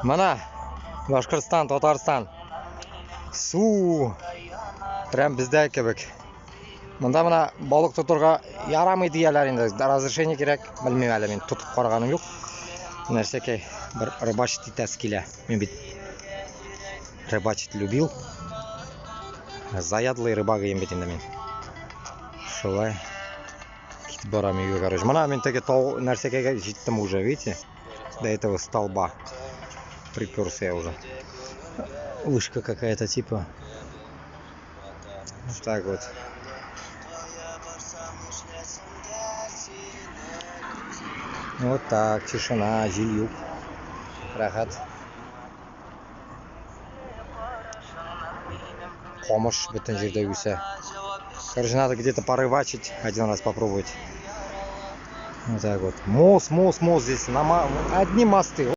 Менә Башкортстан, Татарстан. Су. Прям бездә кебек. Монда менә балык тотырга ярамый дияләр инде. Разрешение кирәк. Белмим әле мин тотып караганым юк. Нәрсәкәй бер рыбачить итәсе килә. Мин бит рыбачить любил. Заядлый рыбак идем бит инде мин. Шулай. Китеп барам өйгә, короче. Менә мин теге тау нәрсәкәгә җиттем уже, видите? До этого столба. Приперся я уже. Вышка какая-то типа. Вот так вот. Вот так, тишина, җил юк. Рәхәт. Камыш бөтен җирдә үсә. Короче, надо где-то порыбачить, один раз попробовать. Вот так вот. Мост, мост, мост здесь. На одни мосты.